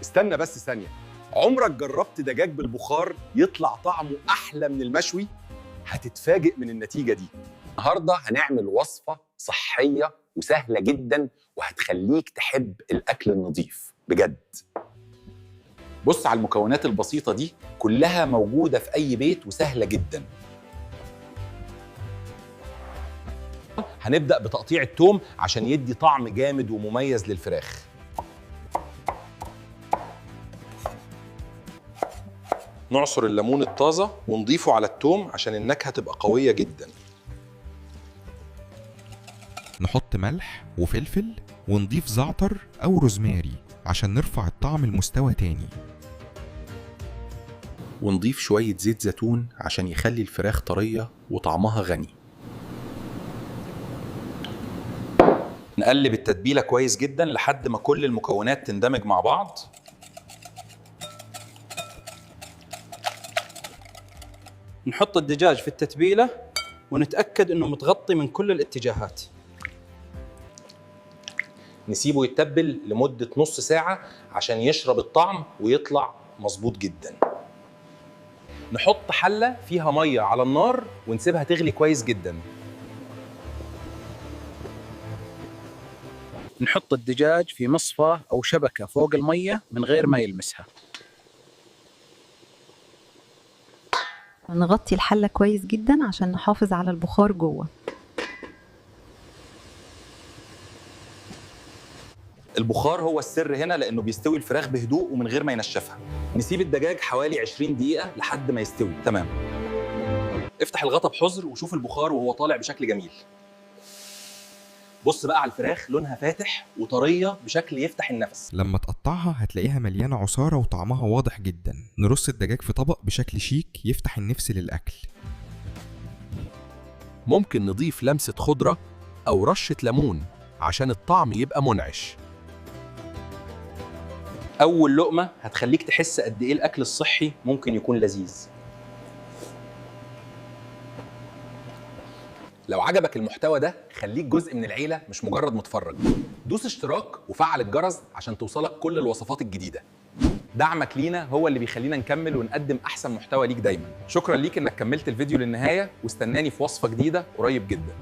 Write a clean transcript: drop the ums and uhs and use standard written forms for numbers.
استنى بس ثانية، عمرك جربت دجاج بالبخار يطلع طعمه أحلى من المشوي؟ هتتفاجئ من النتيجة دي. النهاردة هنعمل وصفة صحية وسهلة جدا وهتخليك تحب الأكل النظيف بجد. بص على المكونات البسيطة دي، كلها موجودة في أي بيت وسهلة جدا. هنبدأ بتقطيع التوم عشان يدي طعم جامد ومميز للفراخ. نعصر الليمون الطازة ونضيفه على التوم عشان النكهة تبقى قوية جدا. نحط ملح وفلفل ونضيف زعتر أو روزماري عشان نرفع الطعم لمستوى تاني. ونضيف شوية زيت زيتون عشان يخلي الفراخ طرية وطعمها غني. نقلب التتبيلة كويس جدا لحد ما كل المكونات تندمج مع بعض. نحط الدجاج في التتبيلة ونتأكد إنه متغطي من كل الاتجاهات. نسيبه يتبل لمدة نص ساعة عشان يشرب الطعم ويطلع مظبوط جدا. نحط حلة فيها مية على النار ونسيبها تغلي كويس جدا. نحط الدجاج في مصفى أو شبكة فوق المية من غير ما يلمسها. نغطي الحلة كويس جدا عشان نحافظ على البخار جوه. البخار هو السر هنا لأنه بيستوي الفراخ بهدوء ومن غير ما ينشفها. نسيب الدجاج حوالي 20 دقيقة لحد ما يستوي. تمام. افتح الغطا بحذر وشوف البخار وهو طالع بشكل جميل. بص بقى على الفراخ، لونها فاتح وطرية بشكل يفتح النفس. لما تقطعها هتلاقيها مليانة عصارة وطعمها واضح جدا. نرص الدجاج في طبق بشكل شيك يفتح النفس للأكل. ممكن نضيف لمسة خضرة أو رشة ليمون عشان الطعم يبقى منعش. أول لقمة هتخليك تحس قد إيه الأكل الصحي ممكن يكون لذيذ. لو عجبك المحتوى ده خليك جزء من العيلة مش مجرد متفرج. دوس اشتراك وفعل الجرس عشان توصلك كل الوصفات الجديدة. دعمك لينا هو اللي بيخلينا نكمل ونقدم أحسن محتوى ليك دايما. شكرا ليك إنك كملت الفيديو للنهاية، واستناني في وصفة جديدة قريب جدا.